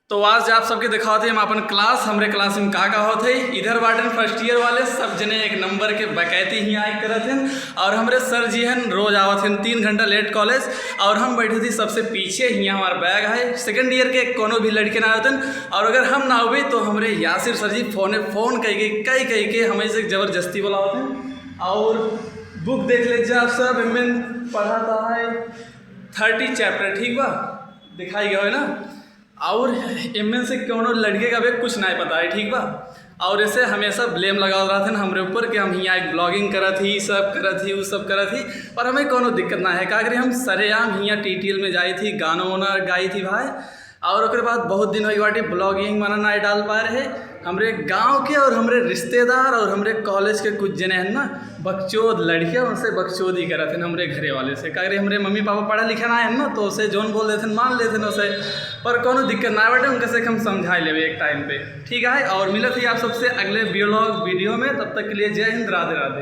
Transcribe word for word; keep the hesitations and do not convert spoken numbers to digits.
तो आज आप सबके देखावत ही हम आपन class, हमरे class में का का होत है। इधर बाटेन first year वाले, सब जने एक number के बकैती ही आए करत हैं। और हमरे sir जी हन, रोज आवत हैं तीन घंटा late college, और हम बैठे थी सबसे पीछे। हियाँ हमार bag है, second year के कोनो भी लड़के ना होतन, और अगर हम ना होबे तो हमरे यासिर sir जी फोने phone कई के, कई कई के हमें से जबरदस्ती बुलावत हैं। और book देख ले जा आप सब, इनमें पढ़ाता है thirty chapter, ठीक बा, दिखाई गया है ना। और इनमें से कोनो लड़के का भी कुछ नहीं पता है, ठीक बा। और ऐसे हमेशा blame लगावत रहत हैं हमरे ऊपर कि हम हियाँ एक vlogging करत ही, सब करत ही, उ सब करत ही, पर हमें कोनो दिक्कत ना है। का करी, हम सरेआम हियाँ TTL में जाई थी, गाना वाना गाई थी भाई। और ओकरे बाद बहुत दिन होई बाटे vlogging माना ना डाल पाए रहे। हमरे गांव के और हमरे रिश्तेदार और हमरे college के कुछ जने हैं ना, बकचोद लड़कियां उनसे बकचोदी करत हैं हमरे घरे वाले से। का करी, हमरे मम्मी पापा पढ़ा लिखा ना है ना, तो उसे जौन बोल देते हैं, मान लेते हैं उसे। पर कोनो दिक्कत ना बाटे, उनके से हम समझा लेवे एक time पे, ठीक है। और मिलत ही आप सबसे अगले vlog video में, तब तक के लिए जय हिंद, राधे राधे।